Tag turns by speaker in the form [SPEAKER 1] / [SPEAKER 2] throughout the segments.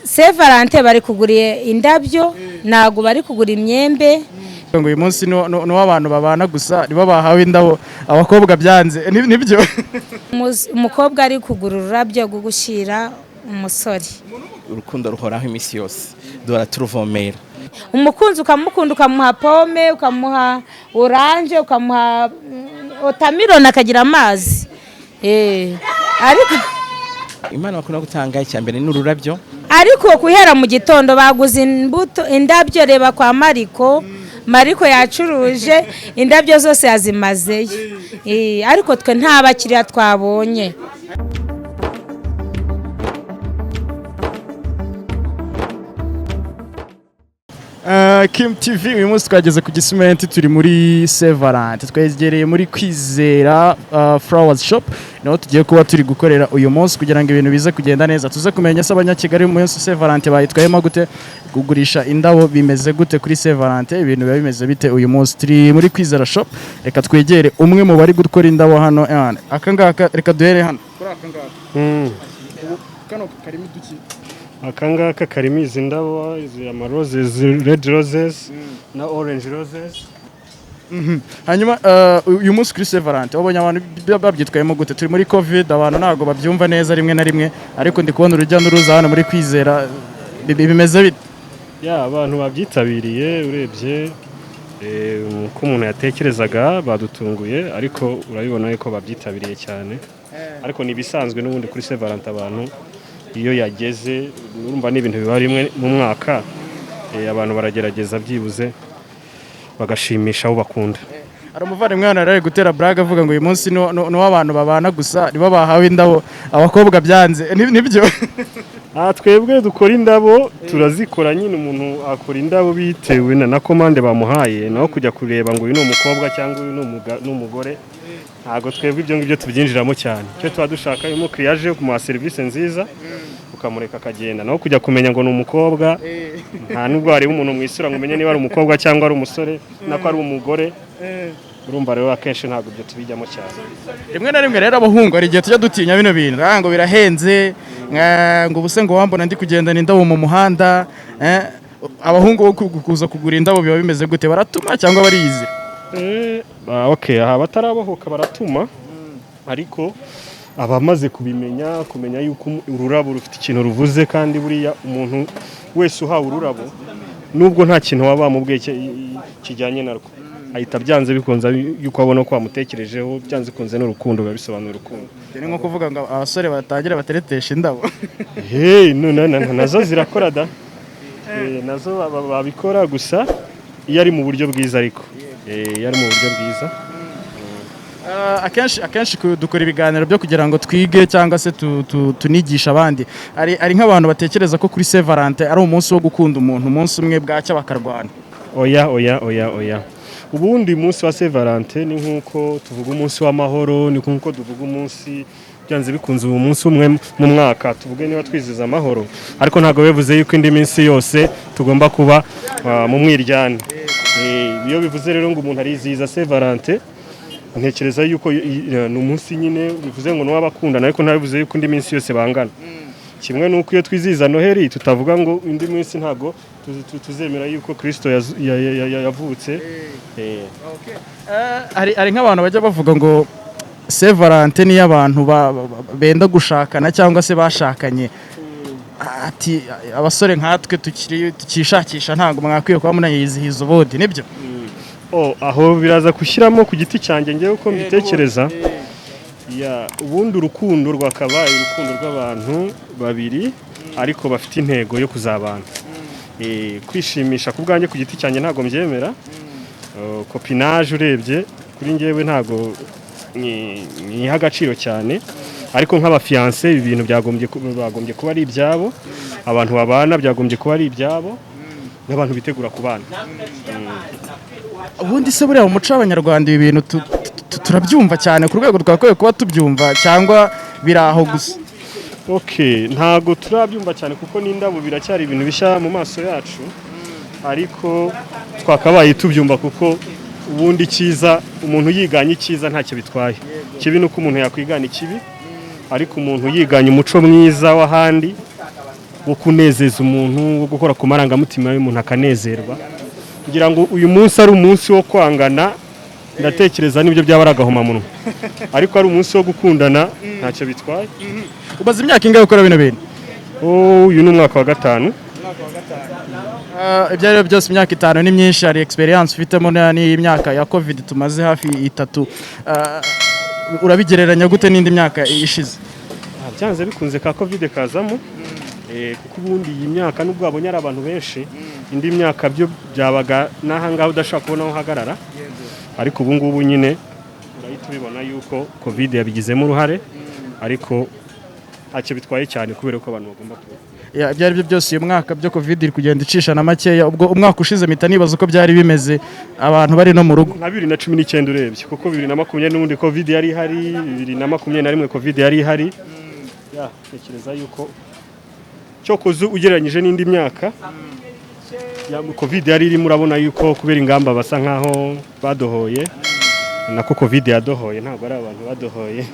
[SPEAKER 1] Saint Valentin bari kugura indabyo, ntabwo bari kugura imyembe.
[SPEAKER 2] Ngo uyu munsi ni uw'abantu babana gusa, nibo bahawe indabo, abakobwa byanze. Nibyo?
[SPEAKER 1] Umukobwa ari kugura ururabyo rwo gushyira umusore.
[SPEAKER 3] Urukundo ruhoraho iminsi yose, duhora turuvomera.
[SPEAKER 1] Umukunzi ukamukunda, ukamuha pome, ukamuha orange, ukamuha watermelon, akagira amazi. Ariko
[SPEAKER 3] Imana bakunda gutanga icya mbere ni ururabyo.
[SPEAKER 1] Ariko guhera mu gitondo baguze imbuto, indabyo. Reba kwa Mariko, Mariko yacuruje indabyo zose yazimazeyo. Ariko twe nta bakiriya twabonye.
[SPEAKER 2] Kim TV, uyu munsi twageze ku Gisimenti, turi muri Saint Valentin, twegereye muri Kwizera Flowers Shop, niho tugiye kuba turi gukorera uyu munsi kugira ngo ibintu bize kugenda neza, tuze kumenya se Abanyakigali umunsi Saint Valentin bayitwayemo gute, kugurisha indabo bimeze gute kuri Saint Valentin, ibintu biba bimeze bite. Uyu munsi turi muri Kwizera Shop. Reka twegere umwe mu bari gukora indabo hano. Aka ngaka, reka duhere hano kuri aka ngaka. Ubu kano karimo uduki?
[SPEAKER 4] Aka ngaka karimo izi ndabo, izi ama roses, red roses na orange roses.
[SPEAKER 2] Hanyuma uyu munsi kuri Saint Valentin wabonye abantu babyitwayemo gute? Turi muri COVID, abantu ntabwo babyumva neza rimwe na rimwe, ariko ndi kubona urujya n'uruza hano muri Kwizera. Bimeze bite?
[SPEAKER 4] Ya, abantu babyitabiriye, urebye uko umuntu yatekerezaga badutunguye, ariko urabibona yuko babyitabiriye cyane. Ariko ni ibisanzwe n'ubundi kuri Saint Valentin, abantu iyo yageze, urumva ni ibintu biba rimwe mu mwaka, abantu baragerageza byibuze bagashimisha abo bakunda.
[SPEAKER 2] Hari umuvandimwe hano yari ari gutera blague avuga ngo uyu munsi ni uw'abantu babana gusa, nibo bahawe indabo, abakobwa byanze. Nibyo?
[SPEAKER 4] Aha twebwe dukora indabo, turazikora nyine. Umuntu akora indabo bitewe na commande bamuhaye, naho kujya kureba ngo uyu ni umukobwa cyangwa uyu ni umugore, ntabwo twebwe ibyo ngibyo tubyinjiramo cyane. Icyo tuba dushaka, iyo umukiriya aje kumuha serivisi nziza, ukamureka akagenda. Naho kujya kumenya ngo ni umukobwa, nta nubwo wareba umuntu mu isura ngo umenye niba ari umukobwa cyangwa ari umusore, nako ari umugore. Urumva rero akenshi ntabwo ibyo tubijyamo cyane.
[SPEAKER 2] Rimwe na rimwe rero abahungu hari igihe tujya dutinya bino bintu, ngo birahenze, ngo ubuse ngo wambona ndi kugendana indabo mu muhanda. Abahungu bo kuza kugura indabo biba bimeze gute? Baratuma cyangwa bariyizira?
[SPEAKER 4] Okay, aha batarabohoka baratuma, ariko abamaze kubimenya, kumenya yuko ururabo rufite ikintu ruvuze, kandi buriya umuntu wese uhawe ururabo, nubwo nta kintu waba wamubwiye kijyanye narwo, ahita byanze bikunze yuko abona ko wamutekerejeho, byanze bikunze n'urukundo, biba bisobanuye urukundo.
[SPEAKER 2] Ni nko kuvuga ngo abasore batangira bateretesha indabo?
[SPEAKER 4] Hey, no, no, no, nazo zirakora da. Nazo babikora gusa iyo ari mu buryo bwiza, ariko iyo ari mu buryo bwiza.
[SPEAKER 2] Akenshi dukora ibiganiro byo kugira ngo twige cyangwa se tunigishe abandi. Hari nk'abantu batekereza ko kuri Saint Valentin ari umunsi wo gukunda umuntu umunsi umwe, bwacya bakarwana.
[SPEAKER 4] Oya, oya, oya, oya. Ubundi umunsi wa Saint Valentin ni nk'uko tuvuga umunsi w'amahoro, ni nk'uko tuvuga umunsi, byanze bikunze ubu munsi umwe mu mwaka tuvuge niba twiziza amahoro, ariko ntabwo bivuze yuko indi minsi yose tugomba kuba mu mwiryane. Iyo bivuze rero ngo umuntu arizihiza Saint Valentin, ntekereza yuko ni umunsi nyine bivuze ngo ni uw'abakundana, ariko ntabivuze yuko indi minsi yose bangana. Kimwe n'uko iyo twizihiza Noheli tutavuga ngo indi minsi ntabwo tuzemera yuko Kristo yavutse.
[SPEAKER 2] Hari nk'abantu bajya bavuga ngo Saint Valentin niyo abantu benda gushakana cyangwa se bashakanye, ati abasore nkatwe tukishakisha ntabwo mwakwiye kuba munayizihiza ubundi. Nibyo?
[SPEAKER 4] Oh, aho biraza gushyiramo ku giti cyanjye, ngewe uko mbitekereza. Ya, ubundi urukundo rwakabaye urukundo rw'abantu babiri ariko bafite intego yo kuzabana. Kwishimisha ku bwanjye, ku giti cyanjye, ntabwo mbyemera. Copinage urebye kuri njyewe ntabwo nyiha agaciro cyane, ariko nk'abafiancé ibi bintu bagombye kuba ari ibyabo, abantu babana byagombye kuba ari ibyabo, n'abantu bitegura kubana.
[SPEAKER 2] Ubundi se buriya mu muco w'Abanyarwanda ibi bintu turabyumva cyane ku rwego twakwiye kuba tubyumva, cyangwa biri aho gusa?
[SPEAKER 4] Okay, ntago turabyumva cyane kuko n'indabo biracyari ibintu bishya mu maso yacu, ariko twakabaye tubyumva kuko ubundi icyiza, umuntu yiganye icyiza ntacyo bitwaye. Ikibi ni uko umuntu yakwigana ikibi, ariko umuntu yiganye umuco mwiza w'ahandi. wo kunezeza umuntu, wo gukora ku marangamutima y'umuntu akanezerwa. Kugira ngo uyu munsi ari umunsi wo kwangana, ndatekereza nibyo byaba ari agahomamunwa, ariko ari umunsi wo gukundana, ntacyo bitwaye.
[SPEAKER 2] Umaze imyaka ingahe ukora bino bintu?
[SPEAKER 4] Oh, uyu ni umwaka wa gatanu.
[SPEAKER 2] Ibyo ari byo byose, imyaka 5 ni myinshi. Hari experience ufitemo n'imyaka ya COVID tumaze hafi 3. Urabigereranya gute n'indi myaka ishize?
[SPEAKER 4] Byanze bikunze ka COVID kazamo, kuko ubundi iyi myaka nubwo wabonye ari abantu benshi, indi myaka byo byabaga n'aha ngaha udashobora kubona aho uhagarara, ariko ubu ngubu nyine urahita ubibona yuko COVID yabigizemo uruhare, ariko ntacyo bitwaye cyane kubera ko abantu bagomba kuba
[SPEAKER 2] Ya, ibyo ari byo byose, uyu mwaka byo COVID iri kugenda icisha na makeya. Ubwo umwaka ushize mpita nibaza uko byari bimeze, abantu bari no mu rugo.
[SPEAKER 4] Nka 2019 urebye, kuko 2020 n'ubundi COVID yari ihari, 2021 COVID yari ihari. Ya, ntekereza yuko cyokoze ugereranyije n'indi myaka ya COVID yari irimo, urabona yuko kubera ingamba basa nkaho badohoye, nako COVID yadohoye, ntabwo ari abantu badohoye.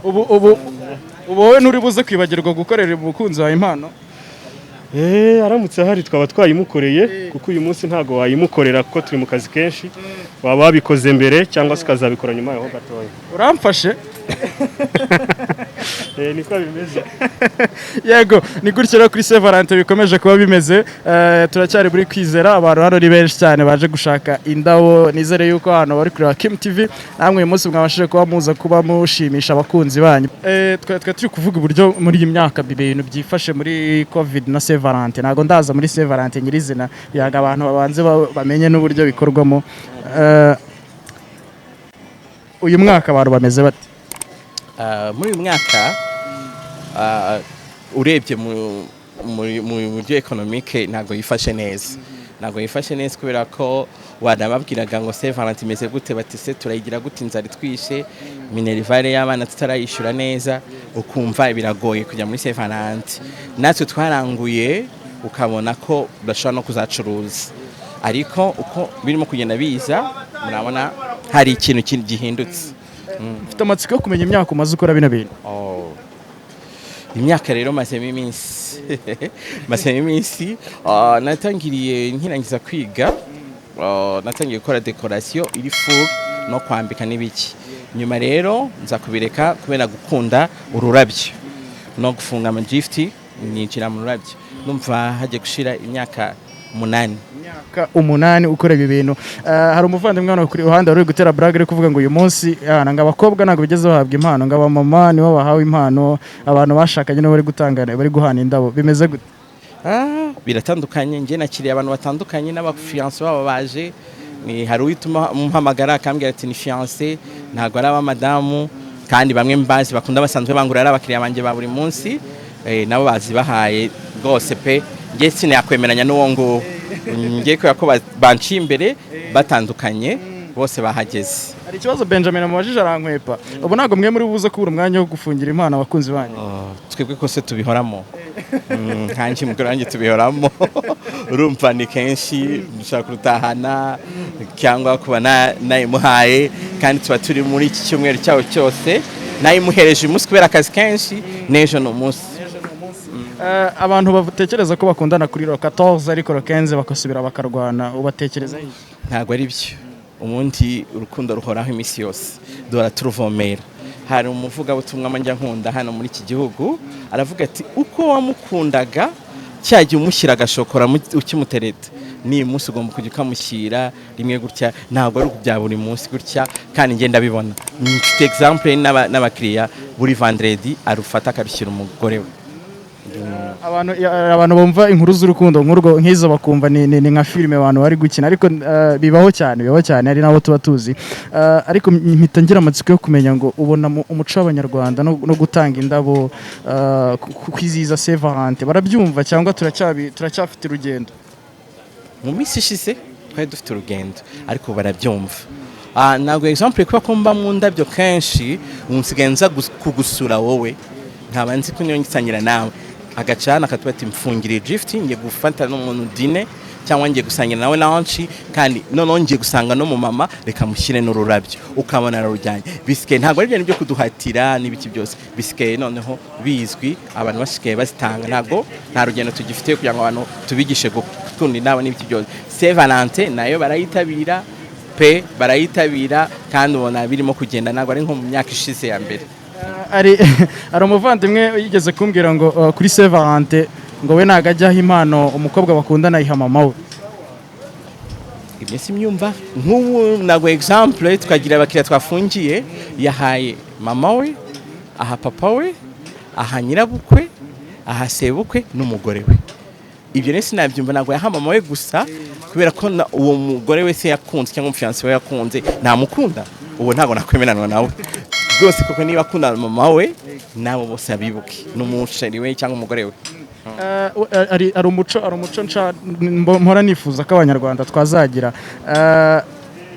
[SPEAKER 2] Ubu wowe nturi buze kwibagirwa gukorera umukunzi wawe impano?
[SPEAKER 4] Aramutse ahari twaba twayimukoreye, kuko uyu munsi ntabwo wayimukorera kuko turi mu kazi kenshi. Waba wabikoze mbere cyangwa se ukazabikora nyuma yaho gatoya.
[SPEAKER 2] Uramfashe.
[SPEAKER 4] Niko bimeze.
[SPEAKER 2] Yego, ni gutyo rero kuri Saint Valentin bikomeje kuba bimeze. Turacyari muri Kwizera, abantu hano ni benshi cyane baje gushaka indabo. Nizere yuko hano bari kureba Kim TV, namwe uyu munsi mwabashije kuba muza kuba mushimisha abakunzi banyu. Twe turi kuvuga uburyo muri iyi myaka ibintu byifashe muri COVID na Saint Valentin. Ntabwo ndaza muri Saint Valentin nyirizina, kugira ngo abantu babanze bamenye n'uburyo bikorwamo. Uyu mwaka abantu bameze bate?
[SPEAKER 3] Muri uyu mwaka, urebye mu buryo économique, ntabwo yifashe neza, ntabwo yifashe neza, kubera ko wanababwiraga ngo Saint Valentin imeze gute, bati: "Se turayigira gute inzara itwishe, minerval y'abana tutarayishyura neza?" Ukumva biragoye kujya muri Saint Valentin. Natwe twaranguye, ukabona ko bashobora no kuzacuruza, ariko uko birimo kugenda biza, murabona hari ikintu gihindutse.
[SPEAKER 2] Mfite amatsiko yo kumenya imyaka umaze ukora bino bintu.
[SPEAKER 3] Oh. Imyaka rero mazemo iminsi, mazemo iminsi. Natangiriye nkirangiza kwiga. Natangiye gukora décoration iri full no kwambika n'ibiki. Nyuma rero nza kubireka kubera gukunda ururabyo no gufunga amagift, ninjira mu rurabyo. Numva hagiye gushira imyaka 8.
[SPEAKER 2] Imyaka 8 ukora ibi bintu. Hari umuvandimwe hano kuri ruhande wari uri gutera blague, ari kuvuga ngo uyu munsi ngo abakobwa ntabwo bigeze bahabwa impano, ngo abamama nibo bahawe impano, abantu bashakanye nibo bari gutanga, bari guhana indabo. Bimeze gute?
[SPEAKER 3] Biratandukanye. Njye nakiriye abantu batandukanye n'abafiancé babo baje. Ni hari uhita umuhamagara akambwira ati ni fiancé, ntabwo ari abamadamu. Kandi bamwe mbazi bakunda, basanzwe bangura, ari abakiriya banjye ba buri munsi, nabo bazibahaye rwose pe. Njye sinakwemeranya n'uwo nguwo njye, kubera ko banciye imbere batandukanye, bose bahageze.
[SPEAKER 2] Hari ikibazo Benjamin amubajije arankwepa. Ubu ntabwo mwe muri buze kubura umwanya wo gufungira impano abakunzi banyu?
[SPEAKER 3] Oh, twebwe kose tubihoramo. Nkanjye umugore wanjye tubihoramo. Urumva ni kenshi dushobora kurutahana cyangwa kuba nayimuhaye, kandi tuba turi muri iki cyumweru cyawo cyose. Nayimuhereje uyu munsi kubera akazi kenshi, n'ejo ni umunsi.
[SPEAKER 2] Abantu batekereza ko bakundana kuri le 14, ariko le 15 bakasubira bakarwana, ubatekereza iki?
[SPEAKER 3] Ntabwo ari byo. Ubundi urukundo ruhoraho iminsi yose, duhora turuvomera. Hari umuvugabutumwa njya nkunda hano muri iki gihugu, aravuga ati: "Uko wamukundaga cya gihe umushyira agashokora ukimutereta, ni munsi ugomba kujya ukamushyira rimwe gutya." Ntabwo ari bya buri munsi gutya, kandi ngenda ndabibona, mfite exemple n'abakiriya, buri vendredi arufata akarushyira umugore we.
[SPEAKER 2] Abantu bumva inkuru z'urukundo nk'urwo nk'izo bakumva ni nka filime abantu bari gukina, ariko bibaho cyane, bibaho cyane, hari n'abo tuba tuzi. Ariko mpita ngira amatsiko yo kumenya ngo ubona umuco w'Abanyarwanda no gutanga indabo, kwizihiza Saint Valentin, barabyumva cyangwa turacyafite urugendo?
[SPEAKER 3] Mu minsi ishize twari dufite urugendo, ariko barabyumva. Ntabwo exemple kuba ko mba mu ndabyo kenshi, ubu nsigaye nza kugusura wowe, nkaba nzi ko niyo ngisangira nawe agacana akatuba ati: "Mfungiriye gift, ngiye gufata n'umuntu dîner." Cyangwa ngiye gusangira nawe lunch, kandi noneho ngiye gusanga no mu mama, reka mushyire n'ururabyo, ukabona ararujyanye. Bisigaye ntabwo ari ibintu byo kuduhatira n'ibiki byose, bisigaye noneho bizwi, abantu basigaye bazitanga. Ntabwo nta rugendo tugifite kugira ngo abantu tubigishe gukunda indabo n'ibiki byose. Saint Valentin nayo barayitabira pe, barayitabira, kandi ubona birimo kugenda, ntabwo ari nko mu myaka ishize ya mbere.
[SPEAKER 2] Hari umuvandimwe yigeze kumbwira ngo kuri Saint Valentin ngo we ntabwo ajyaho impano umukobwa bakundana, ayiha mama we.
[SPEAKER 3] Ibyo simyumva. Nk'ubu ntabwo, exemple, tukagira abakiriya twafungiye, yahaye mama we, aha papa we, aha nyirabukwe, aha sebukwe n'umugore we. Ibyo rero sinabyumva. Ntabwo yaha mama we gusa, kubera ko uwo mugore we se yakunze cyangwa umufiancé we yakunze namukunda, uwo ntabwo nakwemeranwa nawe rwose, kuko niba akunda mama we nabo bose abibuke n'umuchéri we cyangwa umugore we.
[SPEAKER 2] Hari umuco mpora nifuza ko Abanyarwanda twazagira.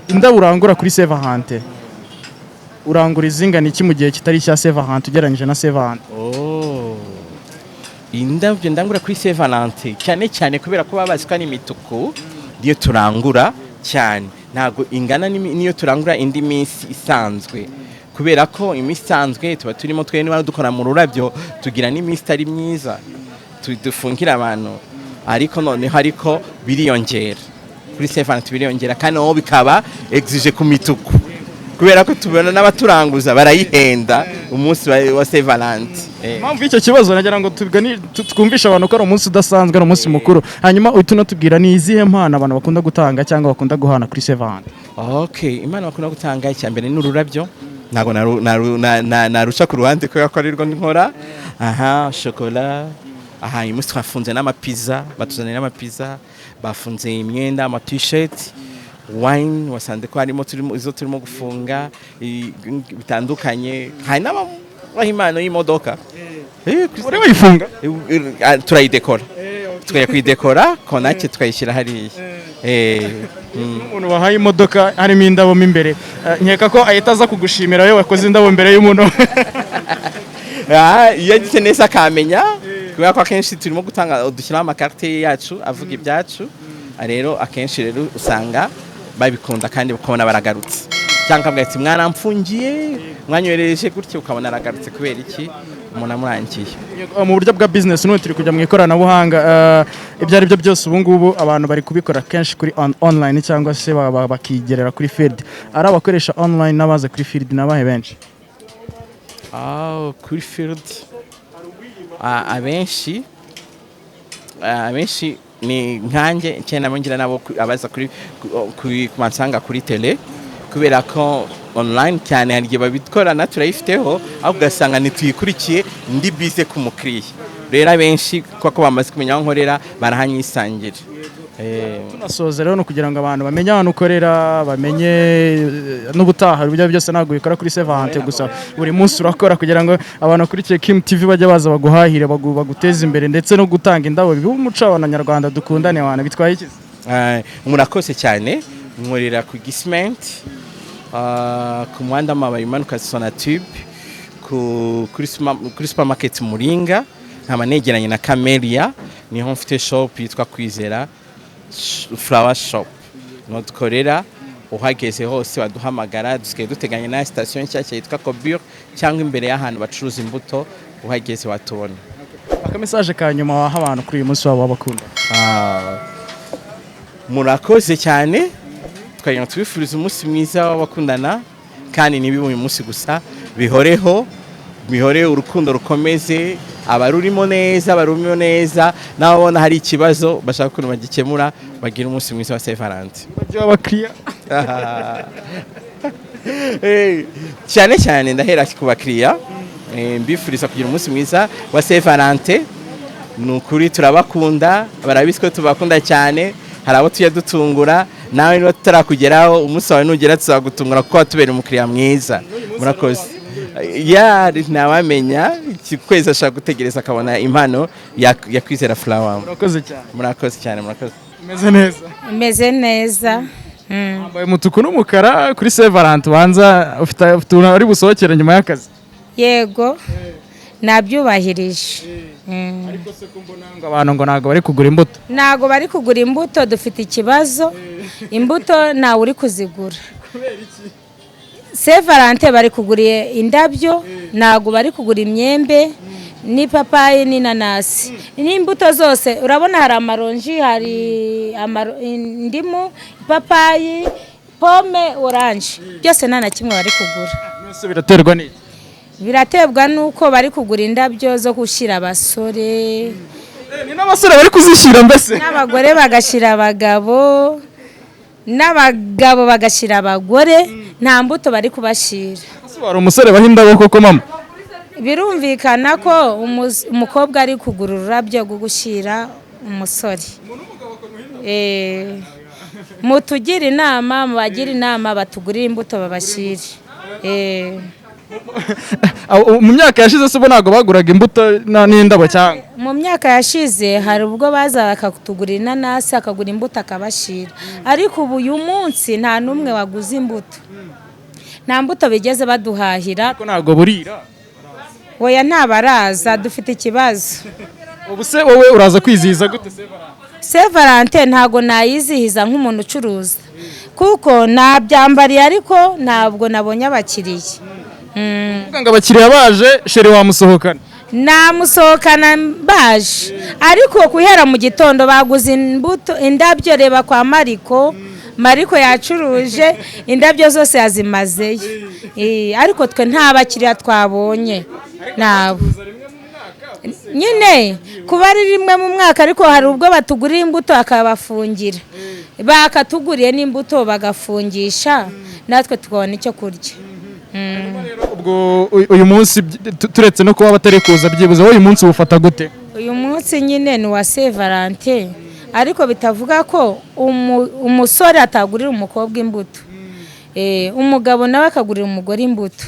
[SPEAKER 2] Indabo urangura kuri Saint Valentin, urangura izingana iki mu gihe kitari icya Saint Valentin ugereranyije na Saint Valentin?
[SPEAKER 3] Oh. Indabyo ndangura kuri Saint Valentin cyane cyane, kubera ko baba bazi ko ari imituku, niyo turangura cyane. Ntabwo ingana n'iyo turangura indi minsi isanzwe, kubera ko iminsi isanzwe tuba turimo twe niba dukora mu rurabyo, tugira n'iminsi itari myiza dufungira abantu, ariko noneho ariko biriyongera kuri Saint Valentin, biriyongera kandi noneho bikaba exige ku mituku, kubera ko tubona n'abaturanguza barayihenda umunsi wa Saint Valentin.
[SPEAKER 2] Impamvu y'icyo kibazo, nagira ngo twumvishe abantu ko ari umunsi udasanzwe, ari umunsi mukuru. Hanyuma uhita unatubwira ni izihe mpano abantu bakunda gutanga cyangwa bakunda guhana kuri Saint Valentin?
[SPEAKER 3] Okay, impano bakunda gutanga, icya mbere ni ururabyo, ntabwo naruca ku ruhande kubera ko arirwo nkora. Aha shokora, aha uyu munsi twafunze n'amapiza, batuzanira n'amapiza, bafunze imyenda, ama t-shirt, wine, wasanze ko harimo turimo izo turimo gufunga bitandukanye. Hari n'abaha impano y'imodoka.
[SPEAKER 2] Uri wayifunga?
[SPEAKER 3] Turayidekora, tukajya kuyidekora konake, tukayishyira hariya.
[SPEAKER 2] Umuntu wahaye imodoka harimo indabo mo imbere, nkeka ko ahita aza kugushimira iyo wakoze indabo mbere y'umuntu.
[SPEAKER 3] Iyo agize neza akamenya, kubera ko akenshi turimo gutanga, dushyiraho amakarite yacu avuga ibyacu. Rero akenshi rero usanga babikunda kandi ukabona baragarutse, cyangwa akavuga ati: "Mwaramfungiye, mwanyoherereje gutya," ukabona aragarutse. Kubera iki? Umuntu amurangiye.
[SPEAKER 2] Mu buryo bwa business, n'ubu turi kujya mu ikoranabuhanga. Ibyo ari byo byose, ubu ngubu abantu bari kubikora kenshi kuri online cyangwa se bakigerera kuri field. Ari abakoresha online n'abaza kuri field, n'abahe benshi?
[SPEAKER 3] Kuri field abenshi ni nkanjye cyane, nabo ngira nabo abaza kuri kumansanga kuri tele, kubera ko online cyane hari igihe babikorana, turayifiteho, ahubwo ugasanga ntituyikurikiye, ndi bize ku mukiriya. Rero abenshi kuko bamaze kumenya aho nkorera, barahanyisangira.
[SPEAKER 2] Tunasoza rero, ni ukugira ngo abantu bamenye ahantu ukorera, bamenye n'ubutaha. Ibyo byose ntabwo bikora kuri Saint Valentin gusa, buri munsi urakora, kugira ngo abantu bakurikiye Kim TV bajye baza baguhahire, baguteze imbere, ndetse no gutanga indabo bibe umuco. Abanyarwanda dukundane, abantu bitwaye iki?
[SPEAKER 3] Murakoze cyane. Nkorera ku Gisimenti, ku muhanda w'amabuye umanuka Sonatube, kuri supermarket Muringa, nkaba negeranye na Camelia. Niho mfite shop yitwa Kwizera Flower Shop, niho dukorera. Uhageze hose waduhamagara. Dusigaye duteganye na sitasiyo nshyashya yitwa Cobure, cyangwa imbere y'ahantu bacuruza imbuto, uhageze watubona.
[SPEAKER 2] Akamessage ka nyuma waha abantu kuri uyu munsi wabo w'abakunda?
[SPEAKER 3] Murakoze cyane. Twagira ngo tubifurize umunsi mwiza w'abakundana, kandi ntibibe uyu munsi gusa, bihoreho, bihore, urukundo rukomeze, abarurimo neza barurimo neza, n'ababona hari ikibazo bashaka ukuntu bagikemura. Bagira umunsi mwiza wa Saint Valentin.
[SPEAKER 2] Bajye abakiriya.
[SPEAKER 3] Cyane cyane ndahera ku bakiriya. Mbifuriza kugira umunsi mwiza wa Saint Valentin. Ni ukuri turabakunda, barabizi ko tubakunda cyane. Hari abo tujya dutungura, nawe niba tutarakugeraho, umunsi wawe nugera tuzagutungura, kuko watubera umukiriya mwiza. Murakoze. Ya, ntawamenya, iki kwezi ashaka gutegereza akabona impano ya Kwizera Flower.
[SPEAKER 2] Murakoze cyane.
[SPEAKER 3] Murakoze cyane, murakoze.
[SPEAKER 2] Umeze neza?
[SPEAKER 1] Imeze neza.
[SPEAKER 2] Wambaye umutuku n'umukara kuri Saint Valentin, ubanza ufite utuntu uri busohokere nyuma y'akazi.
[SPEAKER 1] Yego, nabyubahirije.
[SPEAKER 2] Ariko se ko mbona ngo abantu ngo ntabwo bari kugura imbuto?
[SPEAKER 1] Ntabwo bari kugura imbuto, dufite ikibazo. Imbuto ntawe uri kuzigura. Saint Valentin bari kugura indabyo, ntabwo bari kugura imyembe n'ipapayi n'inanasi n'imbuto zose. Urabona hari amaronji, hari indimu, ipapayi, pome, orange, byose nta na kimwe bari kugura.
[SPEAKER 2] Mwese biraterwa n'iki?
[SPEAKER 1] Biraterwa n'uko bari kugura indabyo zo gushyira abasore.
[SPEAKER 2] Ni n'abasore bari kuzishyira mbese?
[SPEAKER 1] N'abagore bagashyira abagabo, n'abagabo bagashyira abagore, nta mbuto bari kubashyira.
[SPEAKER 2] Ese hari umusore baha indabo koko, mama?
[SPEAKER 1] Birumvikana ko umukobwa ari kugura ururabyo rwo gushyira umusore. Mutugire inama, mubagire inama, batugurire imbuto babashyire.
[SPEAKER 2] Mu myaka yashize se ubu ntabwo baguraga imbuto n'indabo cyangwa?
[SPEAKER 1] Mu myaka yashize hari ubwo baza bakatugurira inanasi, akagura imbuto akabashyira, ariko ubu uyu munsi nta n'umwe waguze imbuto, nta mbuto bigeze baduhahira.
[SPEAKER 2] Ariko ntabwo burira.
[SPEAKER 1] Oya, ntabaraza, dufite ikibazo.
[SPEAKER 2] Ubu se wowe uraza kwizihiza gute se?
[SPEAKER 1] Saint Valentin ntabwo nayizihiza nk'umuntu ucuruza, kuko nabyambariye ariko ntabwo nabonye abakiriya.
[SPEAKER 2] Uvuga ngo abakiriya baje, chéri wamusohokana?
[SPEAKER 1] Namusohokana baje, ariko guhera mu gitondo baguze imbuto, indabyo. Reba kwa Mariko, Mariko yacuruje, indabyo zose yazimazeyo. Ariko twe nta bakiriya twabonye, nabo nyine kuba ari rimwe mu mwaka, ariko hari ubwo batugurira imbuto bakabafungira, bakatuguriye n'imbuto bagafungisha, natwe tukabona icyo kurya.
[SPEAKER 2] Ubwo uyu munsi turetse no kuba batari kuza, byibuze wowe uyu munsi uwufata gute?
[SPEAKER 1] Uyu munsi nyine ni uwa Saint Valentin, ariko bitavuga ko umusore atagurira umukobwa imbuto. Umugabo nawe akagurira umugore imbuto,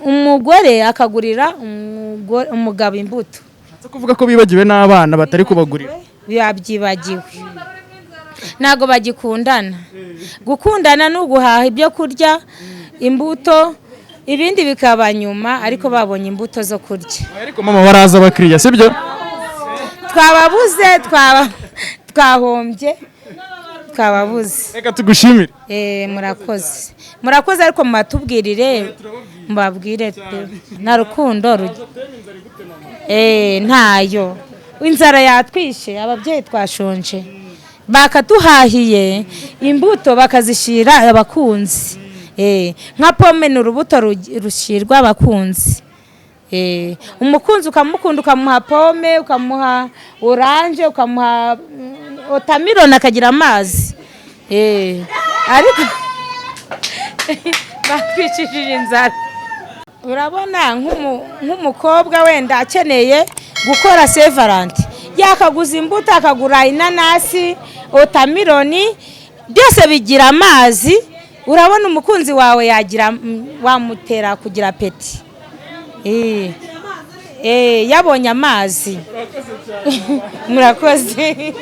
[SPEAKER 1] umugore akagurira umugabo imbuto.
[SPEAKER 2] Ushatse kuvuga ko bibagiwe n'abana, batari kubagurira?
[SPEAKER 1] Babyibagiwe, ntabwo bagikundana. Gukundana ni uguhaha ibyo kurya, imbuto, ibindi bikaba nyuma, ariko babonye imbuto zo kurya.
[SPEAKER 2] Ariko mama, baraza abakiriya, sibyo?
[SPEAKER 1] Twababuze, twaba twahombye, twababuze.
[SPEAKER 2] Reka tugushimire.
[SPEAKER 1] Murakoze, murakoze, ariko mubatubwirire, mubabwire pe, nta rukundo ntayo, inzara yatwishe, ababyeyi twashonje. Bakatuhahiye imbuto bakazishyira abakunzi. Nka pome ni urubuto rushyirwa abakunzi. Umukunzi ukamukunda, ukamuha pome, ukamuha orange, ukamuha watermelon, akagira amazi. Ariko batwicishije inzara. Urabona nk'umukobwa wenda akeneye gukora Saint Valentin, yakaguza imbuto, akagura inanasi, watermelon, byose bigira amazi. Urabona umukunzi wawe yagira wamutera kugira appétit. Yabonye amazi. Murakoze.